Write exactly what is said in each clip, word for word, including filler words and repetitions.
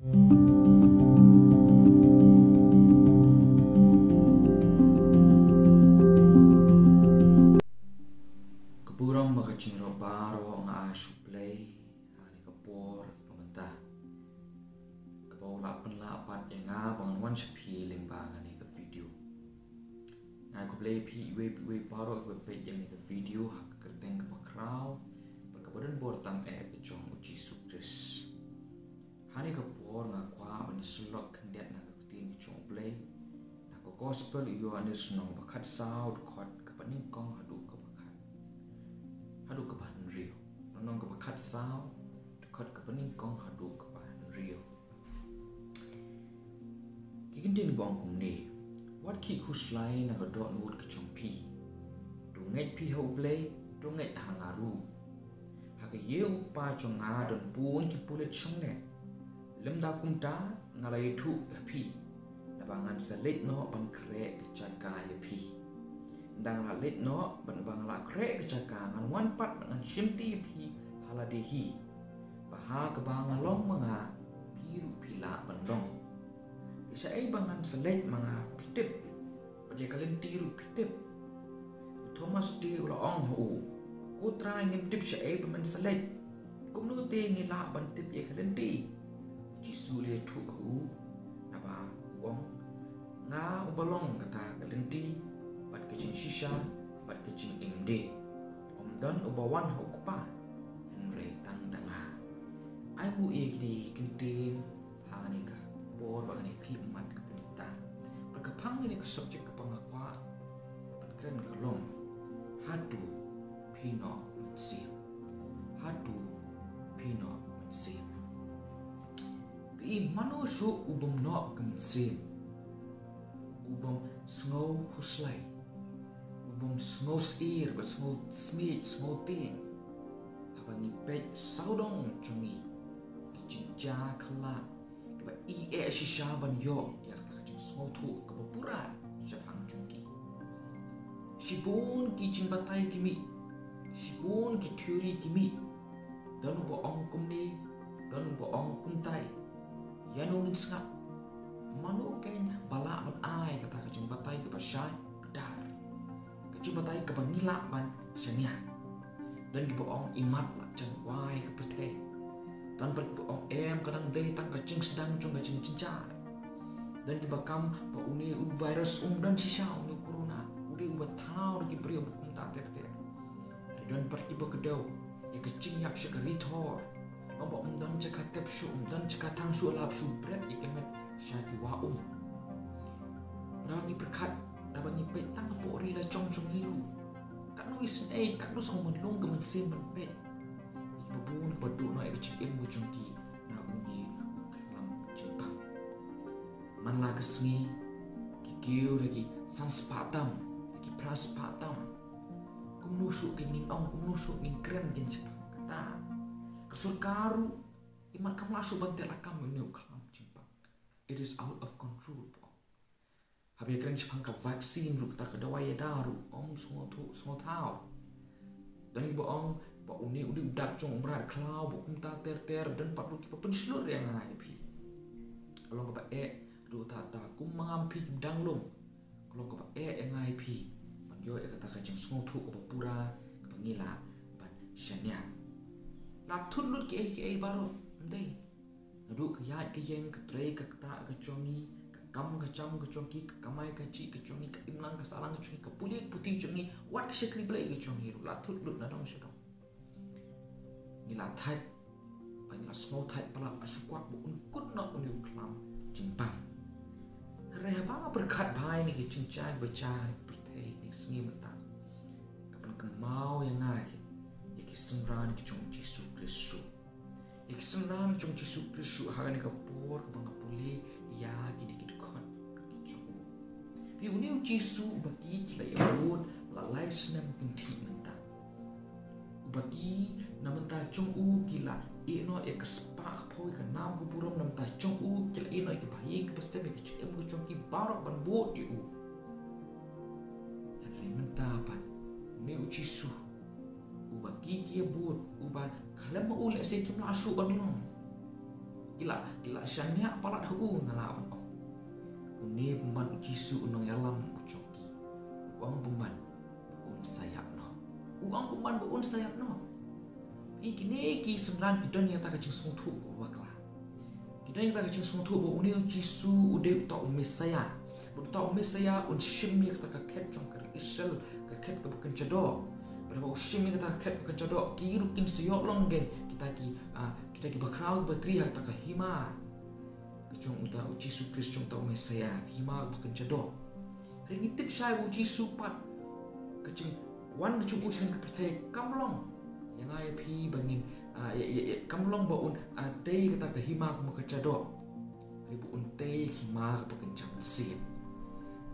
Ka burom bad ka jingïarap baroh nga ai sha U Blei ha kane ka por ba mynta, kaba u la pynlah pat ïa nga ba ngan wan sha phi lyngba kane ka video. Nga ai khublei ïa phi iwei pa iwei baroh kiba peit ïa kane ka video ha ka kyrteng kaba khraw bad kaba donbor tam eh ka jong U Jisu Khrist. Ha kane ka por nga kwah ban ïasyllok khyndiat na ka ktien ka jong U Blei na ka Gospel u Ïoannis lynnong ba khatsaw, dkhot kaba nyngkong haduh kaba khat, haduh kaba hynriew. Lynnong kaba khatsaw, dkhot kaba nyngkong haduh kaba hynriew. Ki kyntien ba ong kumne: Wat khih khuslai na ka dohnud ka jong phi. To ngeit phi ha U Blei, to ngeit ha nga ruh. Ha ka ïing U Kpa jong nga don bun ki pulit shongneh. Lymda kumta nga la ïathuh ha phi, naba ngan sa leit noh ban khreh ka jaka ïa phi. Ynda nga la leit noh bad naba nga la khreh ka jaka, ngan wan pat bad ngan shimti ïa phi ha lade hi, ba ha kaba nga long ma nga, phi ruh phi lah ban long. Te shaei ba ngan sa leit ma nga phi tip, bad ïa ka lynti ruh phi tip. U Thomas te u la ong ha u: Ko Trai, ngim tip shaei ba men sa leit, kumno te ngi lah ban tip ïa ka lynti? U Jisu u la ïathuh ha u, naba u ong: Nga uba long kata ka lynti bad ka jingshisha bad ka jingim de. Ym don uba wan ha U Kpa hynrei tang da nga. Ai nguh ïa kine ki kyntien ha kane ka por bad kane ka khyllipmat kaba mynta. Bad ka phang ïa kane ka subject kaba nga kwah ban kren ka long: Hato phi noh mynsiem? Hato phi noh mynsiem? Phi, mano shuh u bym noh ka mynsiem, u bym sngew khuslai, u bym sngew sheptieng, ba sngew smiej, sngew tieng? Haba ngi peit sawdong jong ngi, ki jingjia khlad kiba ïeh shisha ban ïoh ïa kata ka jingsngewthuh kaba pura shaphang jong ki. Shibun ki jingbatai ki mih, shibun ki theory ki mih. Don uba ong kumne, don uba ong kumtai. Ïano ngin sngap? Mano kein ba lah ban ai kata ka jingbatai kaba shai kdar, ka jingbatai kaba ngi lah ban shaniah? Don kiba ong imat la jan wai ka pyrthei. Don pat kiba ong em, ka dang dei tang ka jingsdang jong ka jingjynjar. Don kiba kam ba une u virus um don shisha, une u corona u dei uba thaw da ki briew ba kumta ter ter. Te don pat kiba kdew ïa ka jingïap sha ka ri Thor, ba ym don jaka tep shuh, ym don jaka thang shuh, la hap shu bret ïa ka met sha ki wah um. Haba ngi pyrkhat, haba ngi peit tang hapoh ri la jong jong ngi ruh, katno isynei, katno sngewmynlong ka mynsiem ban peit ïa kiba bun ba duh noh ïa ka jingim ka jong ki na une u khlam jingpang. Man la ka sngi ki kiew da ki san spah tam, da ki phra spah tam. Kumno shuh kein ngin ong, kumno shuh ngin kren kein shaphang kata? Ka sorkar ruh imat kam lah shuh ban teh lakam ïa une u khlam jingpang. It is out of control. Haba ïakren shaphang ka vaccine ruh, kata ka dawai ïada ruh, ym sngewthuh sngewthaw. Don kiba ong ba une u dei u dak jong u mrad khlaw, ba kumta ter ter. Don pat ruh kiba pynshlur ïa nga ïa phi. Ka long kaba eh haduh katta katta, kum ma nga ma phi kiba dang lum. Ka long kaba eh ïa nga ïa phi ban ïoh ïa kata ka jingsngewthuh kaba pura kaba ngi lah ban shaniah. La thut lut kiei kiei baroh, ym dei? Naduh ka ïaid ka ïeng, ka trei ka ktah ka jong ngi, ka kam ka jam ka jong ki, ka kamai kajih ka jong ngi, ka imlang ka sahlang ka jong ngi, ka pule ka puthi jong ngi, wat ka shakri Blei ka jong ngi ruh la thut lut na dong sha dong. Ngi la thait, ba ngi la sngewthait palat, la shu kwah ba un kut noh une u khlam jingpang. Hynrei haba nga pyrkhat bha ïa kine ki jingjia ba jia ha kane ka pyrthei kine ki sngi mynta, ka pynkynmaw ïa nga ïa ki, ïa ki synran ki jong U Jisu Khrist ruh. Ïa ki synran ki jong U Jisu Khrist ruh ha kane ka por kaba nga pule ïa kine ki dkhot ki jong u. Phi, une U Jisu uba ki, ki la ïabud la lai snem kynthih mynta, uba ki na bynta jong u ki la ïeh noh ïa ka spah ka phew, ïa ka nam ka burom, na bynta jong u ki la ïeh noh ïa kiba ha ïing kiba sem, ïa ka jingim ka jong ki baroh ban bud ïa u. Hynrei mynta pat une U Jisu uba ki, ki ïabud, uba khlem ma u lehse kim lah shuh ban long, Ki la, ki la shaniah palat ha u, nga lah ban ong. Une pynban u Jisu u nongïalam u jong ki. U ong pynban ba un sa ïap noh. U ong pynban ba un sa ïap noh. Ïa kine ki synran ki don ïa kata ka jingsngewthuh bakla. Ki don ïa kata ka jingsngewthuh ba une u Jisu u dei uta u Messaïah. Bad uta u Messaïah un shim ïa kata ka khet jong ka ri Israel, ka khet kaba kynja doh. Bad haba u shim ïa kata ka khet kaba kynja doh, ki ruh kin sa ïoh long gen kita ki, ah, kita ki bakhraw kiba tri ha kata ka hima ka jong uta u Jisu Khrist, jong uta u Messaïah, ka hima kaba kynja doh. Hynrei ngi tip shai ba u Jisu pat, ka jingwan ka jong u sha kane ka pyrthei kam long ïa nga ïa phi ba ngin, ah, ïa, ïa, ïa, kam long ba un, ah, tei kata ka hima kaba kynja doh. Hynrei ba un tei ka hima kaba kynja mynsiem.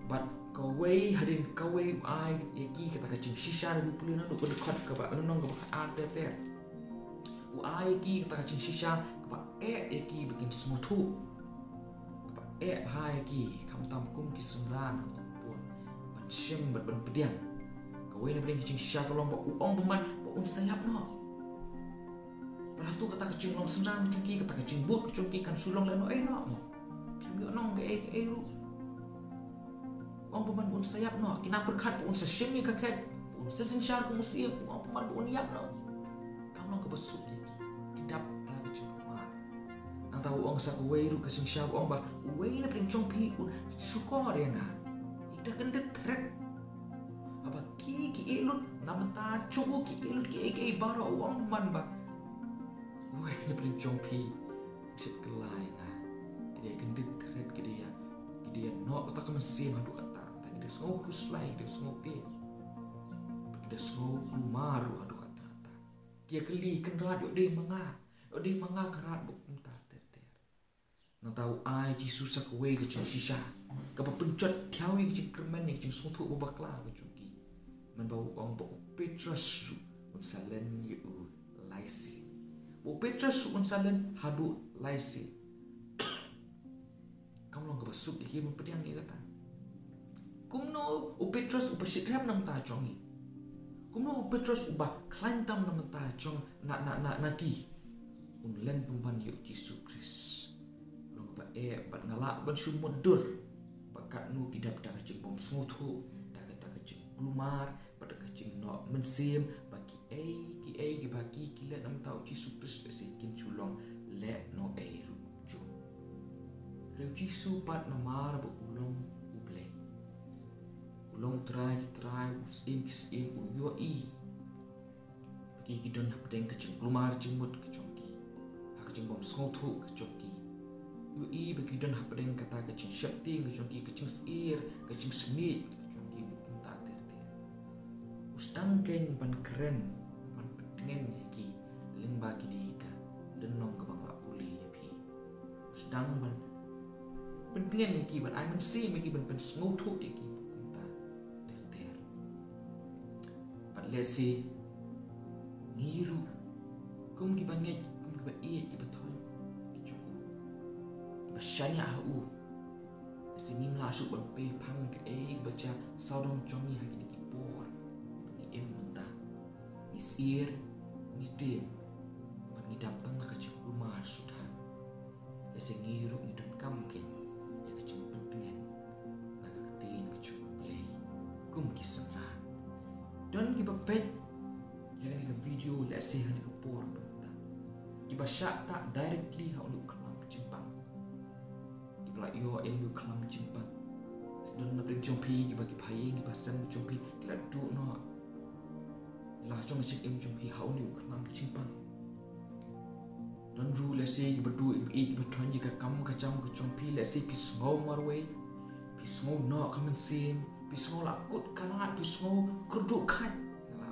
Bad kawei hadien kawei u ai ïa ki kata ka jingshisha, da pule naduh ka dkhot kaba lynnong kaba khatar ter ter. U ai ïa ki kata ka jingshisha kaba eh ïa ki ba kin sngewthuh. Kaba eh bha ïa ki, khamtam kum ki synran hangto ban shim bad ban pdiang. Kawei na pdeng ki jingshisha ka long ba u ong pynban ba un sa ïap noh. Bad hato kata ka jinglong synran ka jong ki, kata ka jingbud ka jong ki kan shu long lehnohei noh mo? Kim ïoh nong kaei kaei ruh. U ong pynban ba un sa ïap noh. Ki nang pyrkhat ba un sa shim ïa ka khet, ba un sa synshar kum u syiem, u ong pynban ba un ïap noh. Kam long kaba suk ïa ki. Ki dap da ka jingkulmar. Nangta u ong sa kawei ruh ka jingshisha, u ong ba uwei na pdeng jong phi un shukor ïa nga. Ïa kata kyndit thret. Haba ki, ki ïeh lut na bynta jong u, ki ïeh lut kiei kiei baroh, u ong pynban ba uwei na pdeng jong phi un shit kylla ïa nga. Ki dei kyndit thret, ki dei ïa, ki dei ïa noh kata ka mynsiem haduh katta katta, ki dei sngew khuslai, ki dei sngew tieng. Ki dei sngew kulmar ruh haduh katta katta. Ki ïa kylli, kynrad, ïoh dei ma nga, ïoh dei ma nga kynrad, ba kumta ter ter. Nangta u ai Jisu sa kawei ka jingshisha kaba pynjot thiaw ïa ka jingkyrmen, ïa ka jingsngewthuh ba bakla ka jong ki. Mynba u ong ba u Petros ruh un sa len ïa u lai sien. Ba u Petros ruh un sa len haduh lai sien. Kam long kaba suk ïa ki ban pdiang ïa kata. Kumno u Petros uba shitrhem na bynta jong ngi? Kumno u Petros uba khlaiñ tam na bynta jong, na, na, na, na ki, un len pynban ïa u Jisu Khrist? Long kaba eh, bad nga lah ban shu mutdur ba katno ki dap da ka jingbym sngewthuh, da kata ka jingkulmar, bad da ka jingnoh mynsiem, ba kiei kiei kiba ki, ki leh na bynta u Jisu Khrist lehse kin shu long lehnohei ruh jur. Hynrei u Jisu pat namar ba u long u Blei, u long u Trai ki trai, u Syiem ki syiem, u ïohi ba ki, ki don hapdeng ka jingkulmar jingmut ka jong ki, ha ka jingbym sngewthuh ka jong ki. U ïohi ba ki don hapdeng kata ka jingsheptieng ka jong ki, ka jingsyier, ka jingsniew ka jong ki, ba kumta ter ter. U sdang kein ban kren, ban pyntngen ïa ki lyngba kine ki lynnong kaba nga la pule ïa phi. U sdang ban pyntngen ïa ki, ban ai mynsiem ïa ki, ban pynsngewthuh ïa ki, ba kumta ter ter. Bad lehse ngi ruh, kum kiba ngeit, kum kiba ïeit, kiba thoh ki jong u, kiba shaniah ha u, lehse ngim lah shuh ban pei phang kaei kaba jia sawdong jong ngi ha kine ki por ba ngi im mynta. Ngi syier, ngi tieng, bad ngi dap tang na ka jingkulmar suda. Lehse ngi ruh ngi donkam kein ïa ka jingpyntngen na ka ktien ka jong U Blei kum ki synran. Don kiba peit ïa kane ka video lehse ha kane ka por mynta, kiba shah ktah directly ha une u khlam jingpang. Kiba la ïoh ïa une u khlam jingpang. Lehse don na pdeng jong phi kiba, ki bahaïing, ki bahasem jong phi ki la duh noh. La jong ka jingim jong phi ha une u khlam jingpang. Don ruh lehse kiba duh, kiba ïeit, kiba thoh ïa ka kam ka jam ka jong phi, lehse phi sngew marwei, phi sngew noh ka mynsiem, phi sngew la kut ka lad, phi sngew kyrduh khat. Nga la,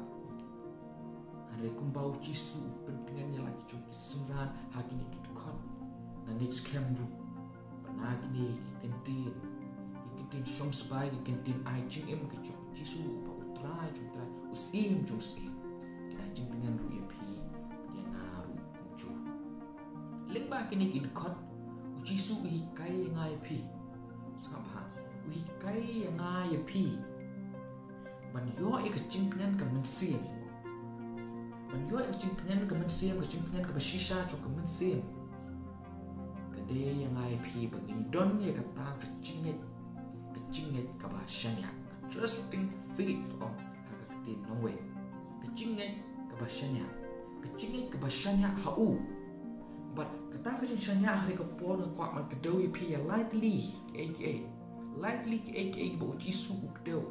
hynrei kumba U Jisu u pyntngen ïa la ki jong ki synran ha kine ki dkhot, nga ngeit skhem ruh ba na kine ki kyntien, ki kyntien shong sbai, ki kyntien ai jingim ki jong U Jisu, uba U Trai jong u trai, U Syiem jong u syiem, kin ai jingtngen ruh ïa phi, ïa nga ruh kumjuh. Lyngba kine ki dkhot, U Jisu u hikai ïa nga ïa phi. Sngap bha, u hikai ïa nga ïa phi ban ïoh ïa ka jingtngen ka mynsiem. Ban ïoh ïa ka jingtngen ka mynsiem, ka jingtngen kaba shisha jong ka mynsiem. dei ïa nga ïa phi ba ngin don ïa kata ka jingngeit, ka jingngeit kaba shaniah, ka trusting faith, ong ha ka ktien nongwei. Ka jingngeit kaba shaniah, ka jingngeit kaba shaniah ha u. Bad kata ka jingshaniah, ha kane ka por nga kwah ban kdew ïa phi ïa lai tylli kiei kiei, lai tylli kiei kiei ba u Jisu u kdew,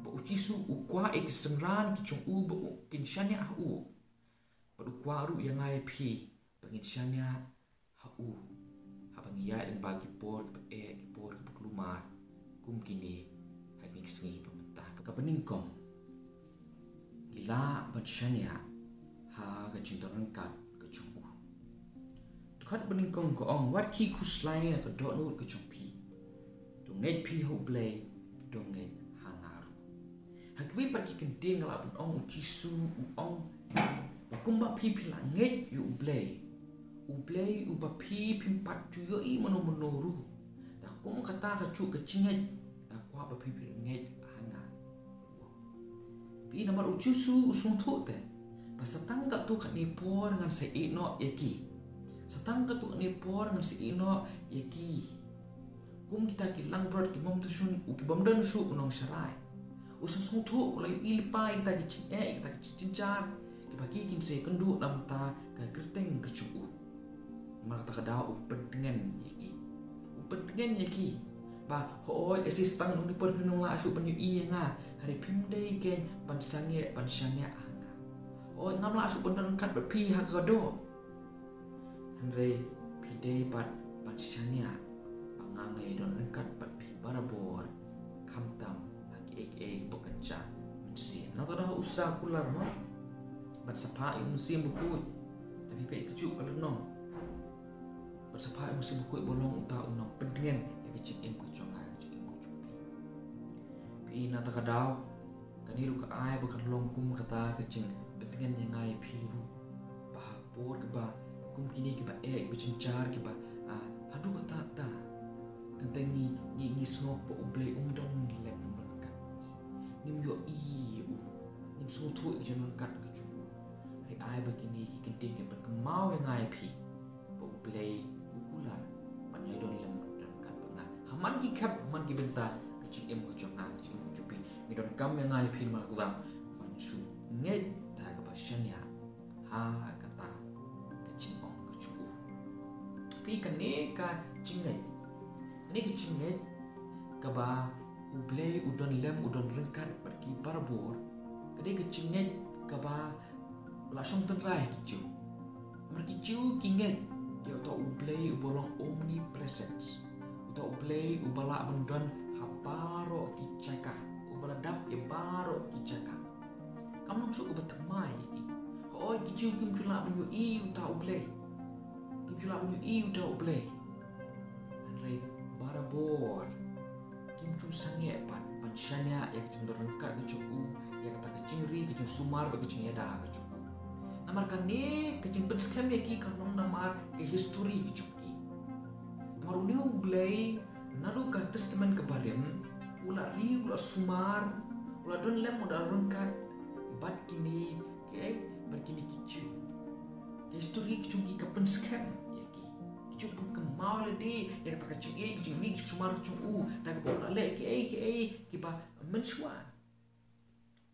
ba u Jisu u kwah ïa ki synran ki jong u ba u kin shaniah ha u. Bad u kwah ruh ïa nga ïa phi ba ngin shaniah ha u haba ngi ïaid lyngba ki por kiba eh, ki por kiba kulmar kum kine ha kine ki sngi ba mynta. Kaba nyngkong, ngi lah ban shaniah ha ka jingdon ryngkat ka jong u. Dkhot ba nyngkong ka ong, wat khie khuslai na ka dohnud ka jong phi. To ngeit phi ha U Blei, to ngeit ha nga ruh. Ha kiwei pat ki kyntien nga lah ban ong u Jisu u ong ba kumba phi phi la ngeit ïa U Blei, U Blei uba phi phim pat ju ïohi mano mano ruh, da kum kata ka juh ka jingngeit nga kwah ba phi phi ngeit ha nga. Phi, namar u Jisu u sngewthuh te ba sa tang katto katne por ngan sa ïehnoh ïa ki. Sa tang katto katne por ngan sa ïehnoh ïa ki. Kum kita ki langbrot ki bym don shuh, ki bym don shuh u nongsharai. U sngewthuh, u la ïohi lypa ïa kita ki jingeh, ïa kita ki jingjynjar kiba ki kin sa ïakynduh na bynta ka kyrteng ka jong u. Namar kata ka daw u pyntngen ïa ki. U pyntngen ïa ki ba, hooid, lehse sa tang une u por phim lah shuh ban ïohi ïa nga, hynrei phim dei keiñ ban sangeh ban shaniah ha nga. Hooid, ngam lah shuh ban don ryngkat bad phi ha ka doh, hynrei phi dei pat ban shaniah ba nga nga ïadon ryngkat bad phi barabor, khamtam ha kiei kiei ba kynjah mynsiem. Nangta da u sa kular mo, ban sa phah ïa u Mynsiem Bakhuid. Da phi peit kajuh ka lynnong, ban sa phah ïa u Mynsiem Bakhuid ba long uta u nongpyntngen ïa ka jingim ka jong nga, ka jingim ka jong phi. Phi, nangta ka daw kane ruh ka ai ba kan long kum kata ka jingpyntngen ïa nga ïa phi ruh, ba ha por kiba kum kine kiba eh, kiba jynjar, kiba, ah, haduh katta katta, teng teng ngi, ngi, ngi sngew ba U Blei um don lem, um don ryngkat ngi. Ngim ïohi ïa u, ngim sngewthuh ïa ka jingdon ryngkat ka jong u. Hynrei ai ba kine ki kyntien kin pynkynmaw ïa nga ïa phi ba U Blei u kular ban ïadon lem, don ryngkat bad nga ha man ki khep, ha man ki bynta ka jingim ka jong nga, ka jingim ka jong phi. Ngi donkam ïa nga ïa phi namar kata ban shu ngeit da kaba shaniah ha kata ka jingong ka jong u. Phi, kane ka jingngeit, kane ka jingngeit kaba U Blei u don lem, u don ryngkat bad ki barabor, ka dei ka jingngeit kaba la shong tynrai ha ki Jiw. Namar ki Jiw ki ngeit ïa uta U Blei uba long omnipresent, uta U Blei uba lah ban don ha baroh ki jaka, uba la dap ïa baroh ki jaka. Kam long shuh kaba thymmai ïa ki. Hooid, ki Jiw kim ju lah ban ïohi uta U Blei, kim ju lah ban ïohi uta U Blei, hynrei barabor kim ju sangeh pat ban shaniah ïa ka jingdon ryngkat ka jong u, ïa kata ka jingri, ka jingsumar bad ka jingïada ka jong u. Namar kane ka jingpynskhem ïa ki ka long namar ka history ka jong ki. Namar une U Blei naduh ka Testament ka barim u la ri, u la sumar, u la don lem, u la ryngkat bad kine, okay, bad kine ki Jiw. Ka history ka jong ki ka pynskhem ïa ki. Ki ju pynkynmaw lade ïa kata ka jingïeit, ka jingri, ka jingsumar ka jong u da kaba u la leh kiei kiei kiba mynshuwa.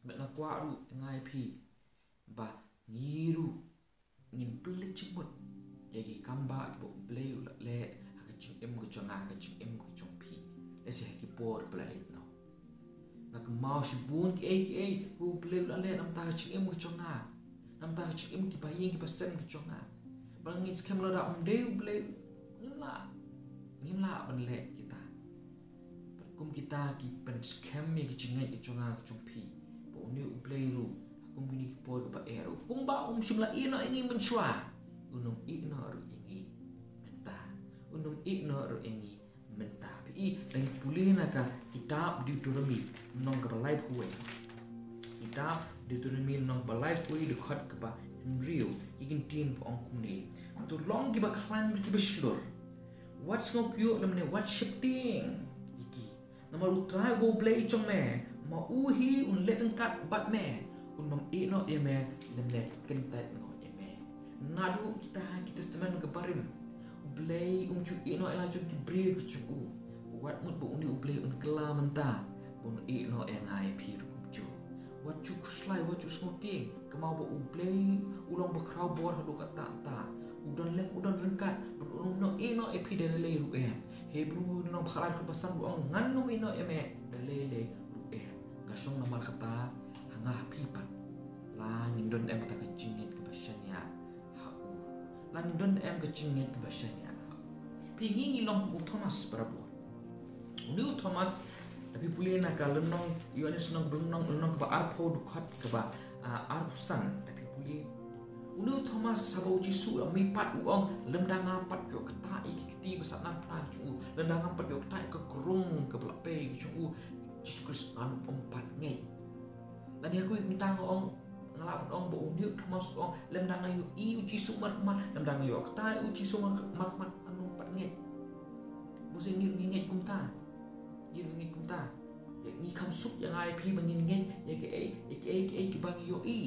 Bad nga kwah ruh ïa nga ïa phi ba ngi ruh ngin pynleit jingmut ïa ki kam ba kiba U Blei u la leh ha ka jingim ka jong nga, ha ka jingim ka jong phi. Lehse ha ki por ba la leit noh. Nga kynmaw shibun kiei kiei ba U Blei u la leh na bynta ka jingim ka jong nga, na bynta ka jingim kiba ïing kiba sem ka jong nga. Ba ngin skhem lada ym dei U Blei ngim lah, ngim lah ban leh kita. Bad kum kita ki pynskhem ïa ka jingngeit ka jong nga ka jong phi ba une U Blei ruh ha kum kine ki por kiba eh ruh, kumba um shym la ïehnoh ïa ngi mynshuwa, un ym ïehnoh ruh ïa ngi mynta, un ym ïehnoh ruh ïa ngi mynta. Phi i, dang pule na ka kitab Deuteronomi lynnong kaba laiphew wei. Kitab Deuteronomi lynnong kaba laiphew wei, dkhot kaba hynriew, ki kyntien ba ong kumne: To long kiba khlaiñ bad kiba shlur. Wat sngewkyiuh lymne wat sheptieng ïa ki. Namar U Trai uba U Blei jong me, ma u hi un leit ryngkat bad me, un ym ïehnoh ïa me lymne kyntait noh ïa me. Naduh kita ki Testament ka barim, U Blei um ju ïeh noh ïa la jong ki briew ki jong u. Wat mut ba une u Blei un kylla mynta ba un ïeh noh ïa nga ïa phi ruh kumjuh. Wat ju khuslai, wat ju sngewtieng. Kynmaw ba u Blei u long ba khraw bor haduh katta katta. U don lem, u don ryngkat. Bad un ym ïeh noh ïa phi da lei lei ruh em. Hebru lynnong ba khatlai dkhot ba san u ong, ngan ym ïeh noh ïa me da lei lei ruh em. Ka shong namar kata ha nga ha phi pat. La ngin don em kata ka jingngeit kaba shaniah ha u. La ngin don em ka jingngeit kaba shaniah ha u. Phi, ngi ngi long kum u Thomas barabor. Une u Thomas, lada phi pule na ka lynnong Ïoannis lynnong kaba, lynnong, lynnong kaba arphew dkhot kaba, ah, arphew san, lada phi pule. Une u Thomas haba u Jisu u la mihpat u ong, lymda nga pat ïoh ktah ïa ki kti ba sah na phra ki jong u, lymda nga pat ïoh ktah ïa ka krung kaba la pei ki jong u, Jisu Khrist, ngan ym pat ngeit. Lane ha kawei kumta nga ong, nga lah ban ong ba une u Thomas u ong, lymda nga ïohi u Jisu markhmat, lymda nga ïoh ktah ïa u Jisu mar-, markhmat, ngan ym pat ngeit. Mut seh ngi ruh ngi ngeit kumta. Ngi ruh ngi ngeit kumta. Ïa, ngi kham suk ïa nga ïa phi ba ngin ngeit ïa kiei, ïa kiei kiei kiba ngi ïohi.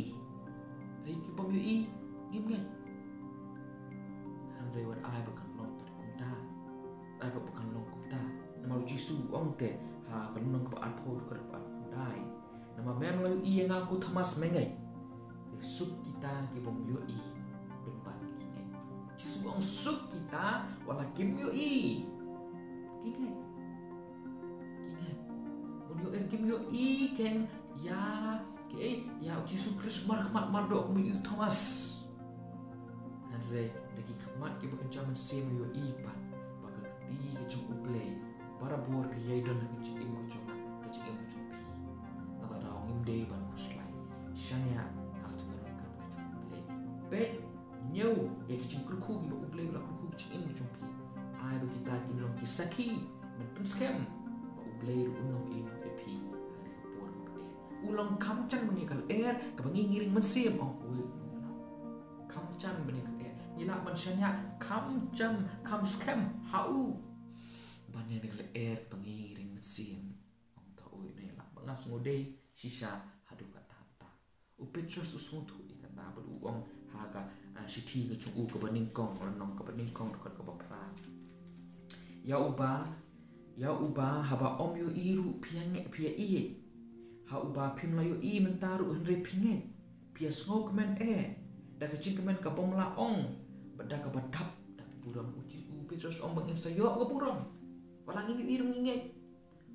Hynrei kiba ym ïohi ngim ngeit. Hynrei wat ai ba kan long pat kumta. Ai ba kan long kumta. Namar u Jisu u ong te ha ka lynnong kaba arphew dkhot kaba arphew khyndai, namar mem la ïohi ïa nga ko Thomas me ngeit? Te suk kita ki bym ïohi pynban ki ngeit. Jisu u ong suk kita wat la kim ïohi ki ngeit. Ki ngeit. Bad ïoh, eh, kim ïohi keiñ ïa, kiei, ïa u Jisu Khrist markhmat mardoh kumba ïohi u Thomas. Hynrei da ki khmat kiba kynja mynsiem ïohi pat ba ka kti ka jong u Blei barabor ka ïai don ha ka jingim ka jong nga, ka jingim ka jong phi. Nangta daw ngim dei ban khuslai. Shaniah ha ka jingryngkat ka jong u Blei. Peit, ñiew ïa ki jingkyrkhu kiba u Blei u la kyrkhu ha ka jingim ka jong phi. Ai ba kita kin long ki sakhi ban pynskhem ba u Blei ruh un ym ïehnoh ïa phi ha kane ka por kaba eh. U long kham jan ban ïa ka lyer kaba ngi ngi ring mynsiem, ong uwei u nongïalam. Kham jan ban ïa ka lyer. Ngi lah ban shaniah kham jan, kham skhem ha u ban ïa ka lyer kaba ngi ngi ring mynsiem. Ong uta uwei u nongïalam ba nga sngewdei shisha haduh katta katta. U Petros u sngewthuh ïa kata bad u ong ha ka, ah, shithi ka jong u kaba nyngkong, lynnong kaba nyngkong, dkhot kaba phra. Ïa uba, ïa uba haba ym ïohi ruh phi ïa nge-, phi ïa ïeit. Ha uba phim la ïohi mynta ruh hynrei phi ngeit. Phi ïa sngewkmen eh da ka jingkmen ka bym la ong bad da kaba dap da ka burom. U Ji-, u Petros u ong ba ngin sa ïoh ka burom. Wat la ngim ïohi ruh ngi ngeit.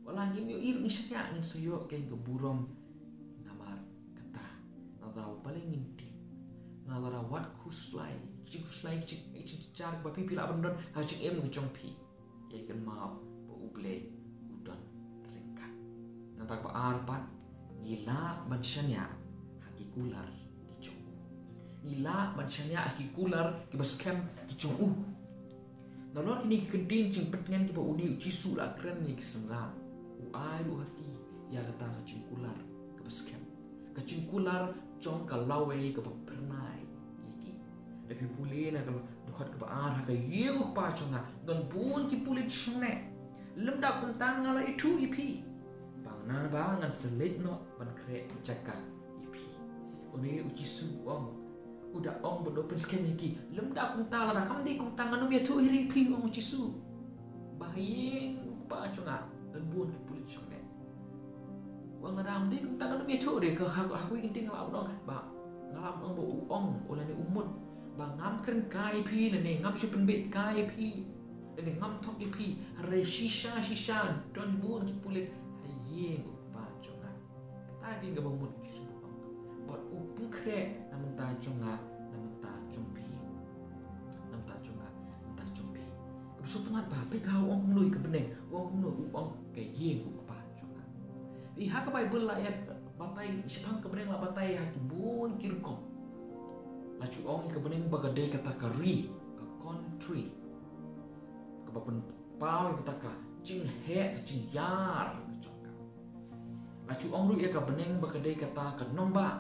Wat la ngim ïohi ruh ngi shaniah, ngin sa ïoh keiñ ka burom. Namar kata, nangta balei ngin tieng? Nangta wat khuslai ki jingkhuslai, ki jing, ki jingjynjar kiba phi phi lah ban don ha ka jingim ka jong phi. Ïa kynmaw ba u Blei u don ryngkat. Nangta kaba ar pat, ngi lah ban shaniah ha ki kular ki jong u. Ngi lah ban shaniah ha ki kular kiba skhem ki jong u. Nalor kine ki kyntien jingpyntngen kiba une u Jisu u la kren ïa ki synran, u ai ruh ha ki ïa kata ka jingkular kaba skhem, ka jingkular jong ka lawei kaba phyrnai ïa ki. Lada phi pule na ka dkhot kaba ar, ha ka ïing u Kpa jong nga don bun ki pulit shongneh. Lymda kumta nga la ithuh ïa phi ba ngan, ba ngan sa leit noh ban khreh jaka ïa phi. Une u Jisu u ong, u da ong bad u pynskhem ïa ki. Lymda kumta, lada kam dei kumta ngan ym ïathuh hi ruh ïa phi, ong u Jisu, ba ha ïing u Kpa jong nga don bun ki pulit shongneh. U ong lada kam dei kumta ngan ym ïathuh ruh ïa ka, ha, ha kawei ka kyntien nga lah ban ong ba, nga lah ban ong ba u ong, u lane u mut ba ngam kren kai ïa phi, lane ngam shu pynbeit kai ïa phi, lane ngam thok ïa phi. Hynrei shisha shisha don bun ki pulit ha ïing u Kpa jong nga. Kata ka dei kaba mut u Jisu u ong. Bad u pynkhreh na bynta jong nga, na bynta jong phi. Na bynta jong nga, na bynta jong phi. Kaba sngewtynnat ba, peit ba u ong kumno ïa ka bneng, u ong kumno, u ong ka ïing u Kpa jong nga. Ïa ha ka Baibl la ïa batai, shaphang ka bneng la batai ha ki bun ki rukom. La ju ong ïa ka bneng ba ka dei kata ka ri, ka country. Kaba pynpaw ïa kata ka jingheh, ka jingïar ka jong ka. La ju ong ruh ïa ka bneng ba ka dei kata ka nongbah,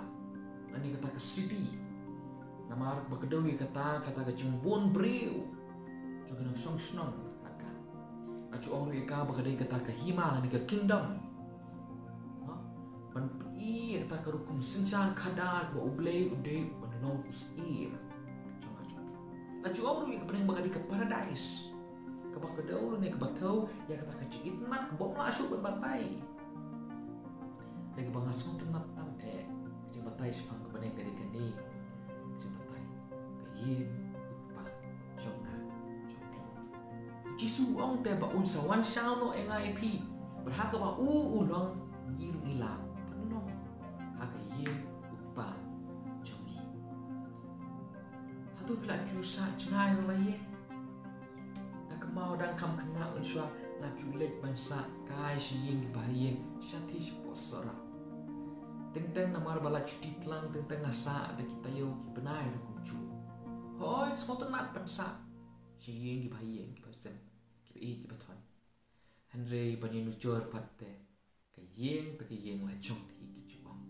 lane kata ka city. Namar ba ka dei ïa kata, kata ka jingbun briew jong ki nongshong shnong ha ka. La ju ong ruh ïa ka ba ka dei kata ka hima lane ka kingdom. Ha? Ban pyni ïa kata ka rukom synshar khadar ba U Blei u dei ban long u syiem jong nga jong phi. La ju ong ruh ïa ka bneng ba ka dei ka paradais. Kaba kdew lane kaba thew ïa kata ka jingitynnad kaba ym lah shuh ban batai. Hynrei kaba nga sngewtynnad tam eh, ka jingbatai shaphang ka bneng ka dei kane. Ka jingbatai, ka ïing u Kpa jong nga jong phi. U Jisu u ong te ba un sa wan shaw noh ïa nga ïa phi. Bad ha kaba u u long, ngi ruh ngi lah ban long ha ka ïing u Kpa jong ngi. Hato phi la ju sah jngai na la ïing? Nga kynmaw dang kham khynnah mynshuwa nga ju leit ban sah kai sha ïing kiba ha ïing, shathie shapoh Sohra. Teng teng namar ba la juti tlang, teng teng nga sah da ki taïew ki bnai ruh kumjuh. Hooid, sngewtynnad ban sah sha ïing kiba ha ïing, kiba sem, kiba ïeit, kiba thoh. Hynrei ban ïanujor pat te, ka ïing te ka ïing la jong te, ki ju ong.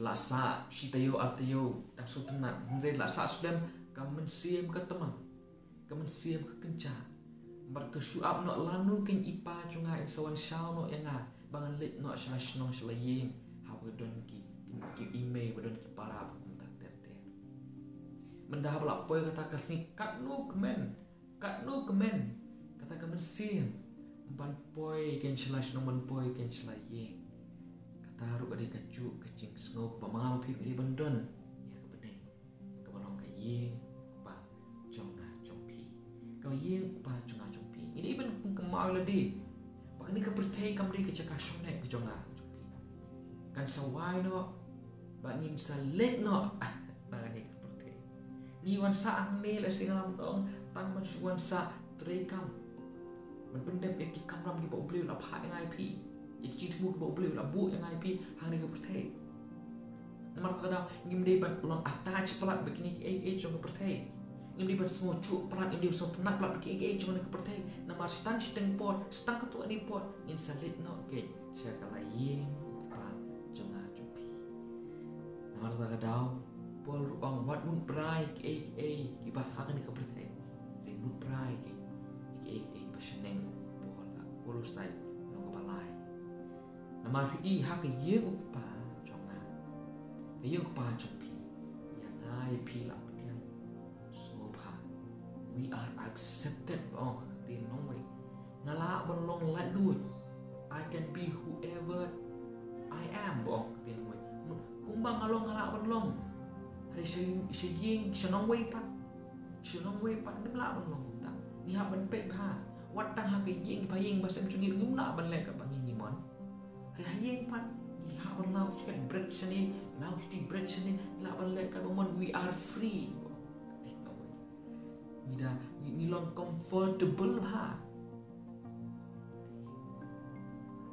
La sah shi taïew ar taïew, dang sngewtynnad, hynrei la sah slem, ka mynsiem ka tymmen, ka mynsiem ka kynjah. Bad ka shu ap noh, lano kein i pa jong nga in sa wan shaw noh ïa nga ba ngan leit noh sha la shnong sha la ïing, haba ka don ki, ki, ki i mei, ba don ki para bad kumta ter ter. Mynta haba la poi kata ka sngi, katno kmen, katno kmen kata ka mynsiem ban poi kein sha la shnong, ban poi kein sha la ïing. Kata ruh ka dei kajuh ka jingsngew kaba ma nga ma phi ngi dei ban don ïa ka bneng kaba long ka ïing u Kpa jong nga jong phi. Ka ïing u Kpa jong nga jong phi. Ngi dei ban kynmaw lade ba kane ka pyrthei kam dei ka jaka shong neh ka jong nga jong phi. Kan sa wai noh bad ngin sa leit noh na kane ka pyrthei. Ngi wan sah hangne, lehse nga la ong, tang ban shu wan sah treikam, ban pyndep ïa ki kamram kiba U Blei u la phah ïa nga ïa phi, ïa ki jingthmu kiba U Blei u la buh ïa nga ïa phi hangne ka pyrthei. Namar kata ka daw ngim dei ban long attach palat bad kine kiei kiei jong ka pyrthei. Ngim dei ban sngewsuk palat, ngim dei ban sngewtynnad palat bad kiei kiei jong kane ka pyrthei. Namar shi tang shiteng por, shi tang katto katne por, ngin sa leit noh kein sha ka la ïing u Kpa jong nga jong phi. Namar kata ka daw, Paul ruh u ong, wat mut bha ïa kiei kiei kiba ha kane ka pyrthei, hynrei mut bha ïa kiei kiei kiba shaneng. Paul ha Kolosai lynnong kaba lai. Namar phi i ha ka ïing u Kpa jong nga, ka ïing u Kpa jong phi, ïa nga ïa phi la pdiang sngewbha. We are accepted, ba ong ha ka ktien nongwei. Nga lah ban long laitluid. I can be whoever I am, ba ong ha ka ktien nongwei. Kumba nga long nga lah ban long. Hynrei sha, sha ïing sha nongwei pat, sha nongwei pat ngim lah ban long kumta. Ngi hap ban peit bha. Wat tang ha ka ïing kiba ha ïing ba sem jong ngi ngim lah ban leh katba ngi ngi mon. Hynrei ha ïing pat ngi lah ban law shuti bret shane, law shuti bret shane, ngi lah ban leh katba mon, we are free. Ngi da, ngi, ngi long comfortable bha.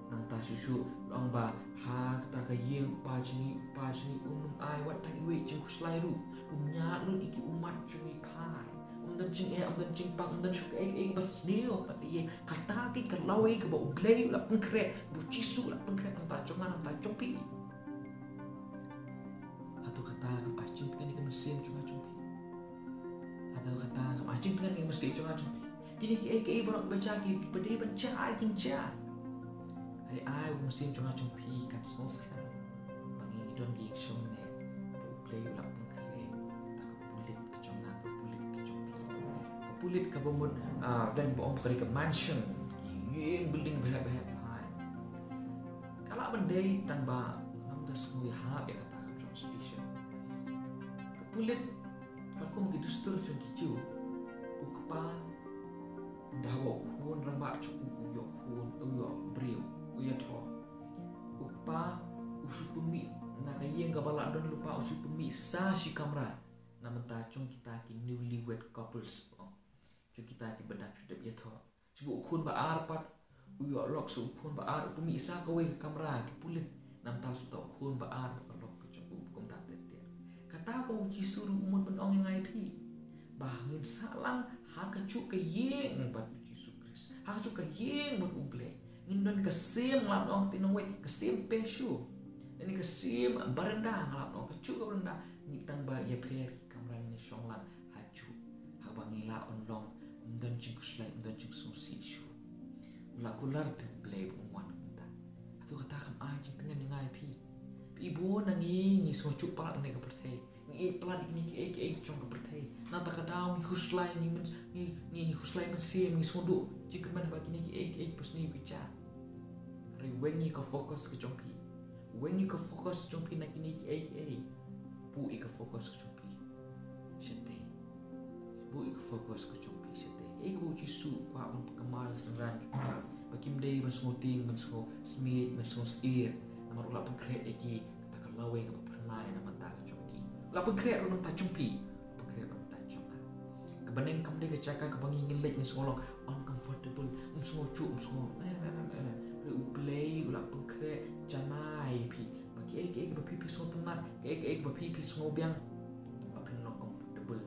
Nangta shuh shuh long ba ha kata ka ïing u Kpa jong ngi, u Kpa jong ngi um ai wat tang iwei i jingkhuslai ruh. Um ñiad lut ïa ki ummat jong ngi phar. Um don jingeh, um don jingpang, um don shuh kaei kaei ba sniew ha kata ka ïing. Kata ka dei ka lawei kaba U Blei u la pynkhreh, ba U Jisu u la pynkhreh na ka bynta jong nga, na ka bynta jong phi. Hato kata kam ai jingtngen ïa ka mynsiem jong nga jong phi? Hato kata kam ai jingtngen ïa ka mynsiem jong nga jong phi? Kine kiei kiei baroh kiba jia, kiba dei ban jia, kin jia. Hynrei ai ba ka mynsiem jong nga jong phi kan sngewskhem ba ngi ngi don ka ïing shong neh kaba U Blei u la pynkhreh, kata ka pulit ka jong nga, ka pulit ka jong phi. Ka pulit kaba mut, ah, don ba ong ba ka dei ka mansion, ka ïing building ba heh ba heh bha. Ka lah ban dei tang ba ngam da sngewhap ïa kata ka job description. Ka pulit, katkum ki dustur jong ki Jiw, u kpa, ynda haba u khun rangbah jong u u ïoh khun, u ïoh briew, u ïathoh, u kpa u shu pynmih na ka ïing kaba la don lypa, u shu pynmih sa shi kamra na bynta jong kita ki newlywed couples, jong kita kiba dang shu dep ïathoh. Shu buh u khun ba ar pat, u ïoh lok sa u khun ba ar, u pynmih sa kawei ka kamra, ki pulit, na bynta sa uta u khun ba ar bad ka lok ka jong u, kumta ter ter. Kata ka U Jisu ruh u mut ban ong ïa nga ïa phi ba ngin sah lang ha kajuh ka ïing bad U Jisu Khrist, ha kajuh ka ïing bad U Blei. Ngin don ka same, nga lah ban ong ha ka ktien nongwei, ka same patio, lane ka same baranda, nga lah ban ong kajuh ka baranda. Ngi tang ba ïapher ki kamra, ngin ïa shong lang hajuh, haba ngi lah ban long, ym don jingkhuslai, ym don jingsngewsih shuh. U la kular te U Blei ba un wan kumta. Hato kata kam ai jingtngen ïa nga ïa phi? Phi i, bun na ngi ngi sngewsuk palat ha kane ka pyrthei. Ngi ïeit palat ïa kine kiei kiei ki jong ka pyrthei. Nangta ka daw ngi khuslai, ngi myn, ngi, ngi khuslai mynsiem, ngi sngewduh jingkyrmen ha kine kiei kiei ki pynsngew ki jia. Hynrei weng ïa ka focus ka jong phi. Weng ïa ka focus jong phi na kine kiei kiei. Buh ïa ka focus ka jong phi shatei. Buh ïa ka focus ka jong phi shatei. Kaei kaba u Jisu u kwah ban pynkynmaw ïa ka synran jong u, ba kim dei ban sngewtieng, ban sngewsmiej, ban sngewsyier. Namar u la pynkhreh ïa ki, kata ka lawei kaba phyrnai na ka bynta ka jong ki. U la pynkhreh ruh na ka bynta jong phi. U la pynkhreh ruh na ka bynta jong nga. Ka bneng kam dei ka jaka kaba ngi ngin leit ngin sngew long uncomfortable, ym sngewsuk, ym sngew, eh, eh, eh, eh. Hynrei u Blei u la pynkhreh janai ïa phi. Ba kiei kiei kiba phi phi sngewtynnat, kiei kiei kiba phi phi sngewbiang, ba phin long comfortable,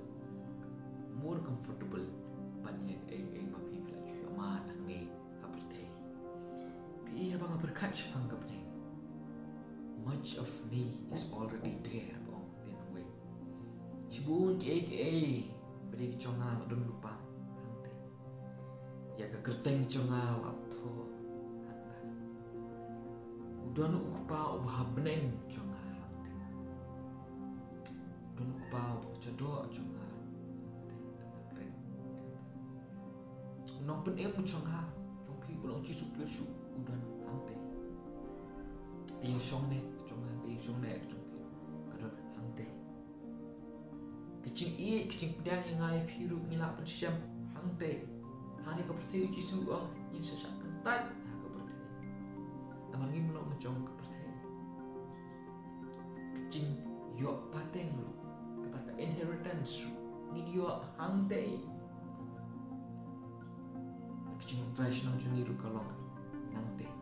more comfortable ban ïa kiei kiei ba phi phi la ju ïoh man hangne ha pyrthei. Phi i haba nga pyrkhat shaphang ka bneng, much of me is already there, ba ong Thin Wei. Shibun kiei kiei ba dei ki jong nga la don lypa hangtei. Ïa ka kyrteng jong nga la thoh hangta. U don u Kpa uba ha bneng jong nga hangtei. U don u Kpa uba ha ka jingdoh jong nga hangtei. U Nongpynim jong nga, jong phi, u long Jisu Khrist, u don hangtei. Ka ïing shongneh jong nga, ka ïing shongneh jong phi, ka don hangtei. Ka jingïeit, ka jingpdiang ïa nga ïa phi ruh ngi lah ban shem hangtei. Hangne ka pyrthei u Jisu u ong ngin sa shah kyntait ha ka pyrthei. Namar ngim long jong ka pyrthei. Ka jingïoh pateng ruh, kata ka inheritance ruh ngin ïoh hangtei. Ka jingtrai shnong jong ngi ruh ka long nangtei.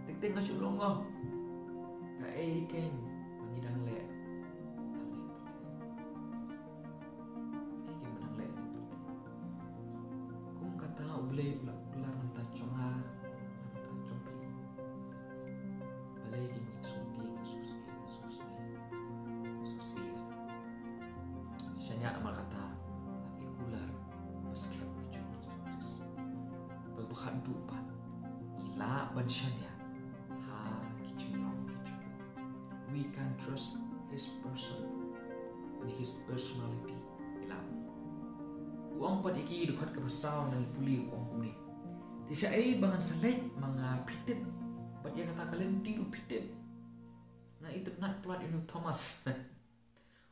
Teng teng ka shu long, oh, kaei kein ba ngi dang leh ha leh pyrthei. Kaei kein ba nang leh ha leh pyrthei. Kum kata U Blei u la kular na ka bynta jong nga, na ka bynta jong phi. Balei kein ngin sngewtieng, ngin sngewsih, ngin sngewsih, ngin sngewsih. Shaniah namar kata, la ki kular ba skhem ki jong U Jisu Khrist. Bad ba khatduh pat, ngi lah ban shaniah ha ki jinglong ki jong u. We can trust his person and his personality. Ngi lah. U ong pat ïa ki, dkhot kaba saw, nang pule, u ong kumne: Te shaei ba ngan sa leit ma nga phi tip, bad ïa kata ka lynti ruh phi tip. Nga itynnad palat ïa u Thomas.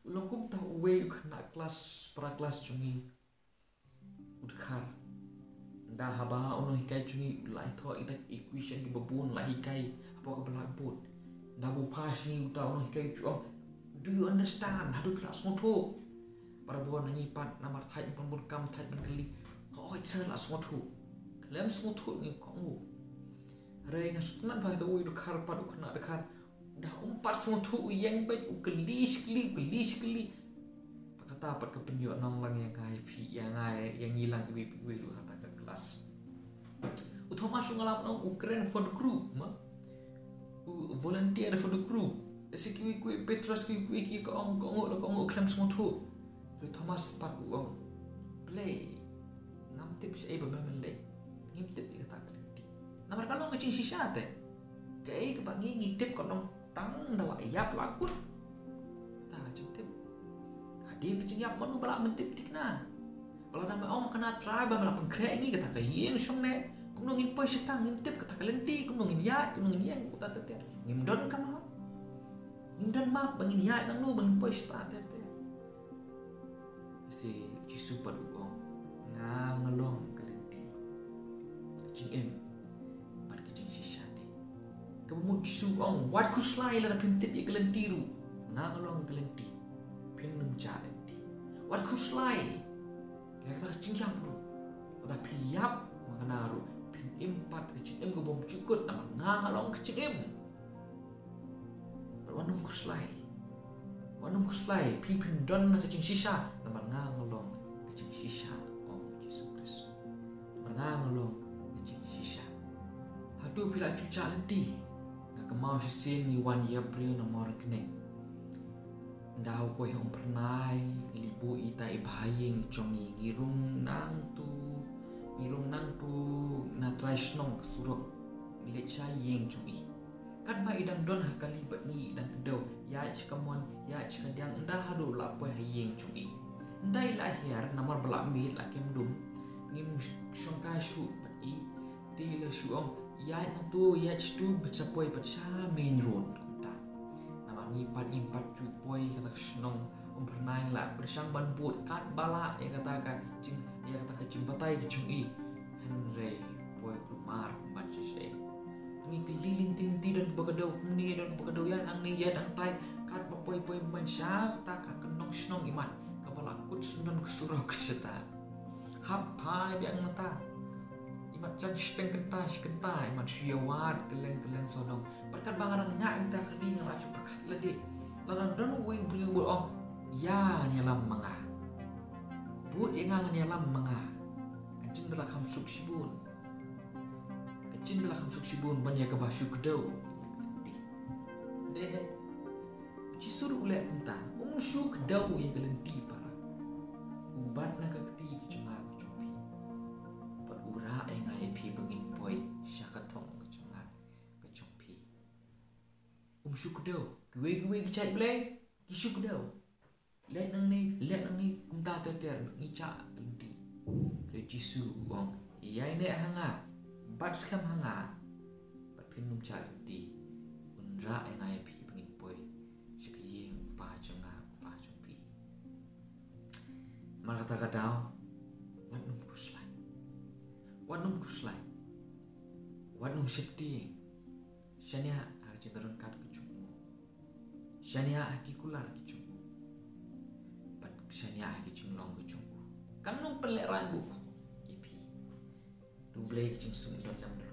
U long kumta uwei u khynnah klas, para klas jong ngi. U dkhar. Nda haba u nonghikai jong ngi u la thoh ïa kita ki equation kiba bun, la hikai hapoh ka blackboard. Nda ba u phah sha ngi uta u nonghikai u ju ong, "Do you understand?" Haduh phi la sngewthuh? Barabor na ngi pat, namar thait ban bun kam, thait ban kylli. Hooid sir, la sngewthuh. Khlem sngewthuh ngi kohnguh. Hynrei nga sngewtynnad ba uta uwei u dkhar pat, u khynnah dkhar, da um pat sngewthuh, u ïeng beit, u kylli shi kylli, u kylli shi kylli. Bad kata pat ka pynïoh nong lang ïa nga ïa phi, ïa nga ïa ngi lang iwei pa iwei ruh ha kata ka klas. U Thomas ruh nga lah ban ong u kren for the group, ma, u volunteer for the group. Lehse kiwei kiwei, Petros, kiwei kiwei ki kohnguh, kohnguh la kohnguh, khlem sngewthuh. Hynrei u Thomas pat u ong, Blei, ngam tip shaei ba me men leit. Ngim tip ïa kata ka lynti. Namar ka long ka jingshisha te. Kaei kaba ngi ngi tip ka long tang da la ïap la kut. Kata ka jingtip. Hadien ka jingïap mano ba lah ban tip thikna. Ba lada me ong kane Trai ba me la pynkhreh ïa ngi kata ka ïing shongneh, kumno ngin poi shata, ngim tip kata ka lynti, kumno ngin ïaid, kumno ngin ïeng, kata ter ter. Ngim don ka map. Ngim don map ba ngin ïaid nangno, ba ngin poi shata ter ter. Lehse u Jisu pat u ong, nga nga long ka lynti, ka jingim bad ka jingshisha te. Kaba mut u Jisu u ong, wat khuslai lada phim tip ïa ka lynti ruh. Nga nga long ka lynti. Phin ym jah lynti. Wat khuslai. Ïa kata ka jingïap ruh. Lada phi ïap ma nga ruh, phin im pat ka jingim ka bymjukut, namar nga nga long ka jingim. Bad wat nym khuslai. Wat nym khuslai, phi phin don ka jingshisha, namar nga nga long ka jingshisha, ong u Jisu Khrist. Namar nga nga long ka jingshisha. Hato phi la ju jah lynti? Nga kynmaw shisien ngi wan ïa briew na Mawryngkneng. Nda u poi ha Umphyrnai, ngi leit buh ïa ita i bahaïing jong ngi, ngi rung nangtu, ngi rung nangtu na trai shnong ka surok. Ngi leit sha ïing jong i. Katba i dang don ha kali bad ngi i dang kdew, ïaid sha kamon, ïaid sha kadiang, ynda haduh la poi ha ïing jong i. Ynda i la hiar namar ba la miet la kem dum, ngim shongkai shuh bad i, te i la shu ong, ïaid na tu, ïaid sha tu, bad sa poi bad sha main road kumta. Namar ngi pat ngim pat ju poi kata ka shnong Umphyrnai, la pyrshang ban bud katba lah ïa kata ka jing, ïa kata ka jingbatai ka jong i. Hynrei poi kulmar kumban shisha. Ngi kylli lynti lynti, don kaba kdew kumne, don kaba kdew ïa nangne, ïa dang tai, katba poi poi ban sha kata ka kyndong shnong imat kaba la kut syndon ka surok shata. Hap phai biang nata. Imat jan shiteng kynta shi kynta, imat shu ïa wad kylleng kylleng sawdong. Bad katba nga dang ñiah ïa kata ka ri nga la ju pyrkhat lade. La dang don uwei u briew ba ong, ïa ngan ïalam ma nga. Bud ïa nga ngan ïalam ma nga. Kan jin da la kham suk shibun. Kan jin da la kham suk shibun ban ïa kaba shu kdew. Dei. U Jisu ruh u leh kumta, um shu kdew ïa ka lynti para. U bat na ka kti ka jong nga ka jong phi. Bad u rah ïa nga ïa phi ba ngin poi sha ka thong ka jong nga ka jong phi. Um shu kdew, kiwei kiwei ki jait Blei ki shu kdew. Leh nangne, leh nangne, kumta ter ter, ngi jah lynti. Hynrei Jisu u ong, ïaineh ha nga, bat skhem ha nga. Bad phin ym jah lynti. Un rah ïa nga ïa phi ba ngin poi sha ka ïing u Kpa jong nga, u Kpa jong phi. Namar kata ka daw, wat nym khuslai. Wat nym khuslai. Wat nym sheptieng. Shaniah ha ka jingdon kat ka jong u. Shaniah ha ki kular ki jong u. Bad shaniah ha ki jinglong ki jong u. Kan nym pynlehrain buh ïa phi. U Blei ka jingsuk don lem da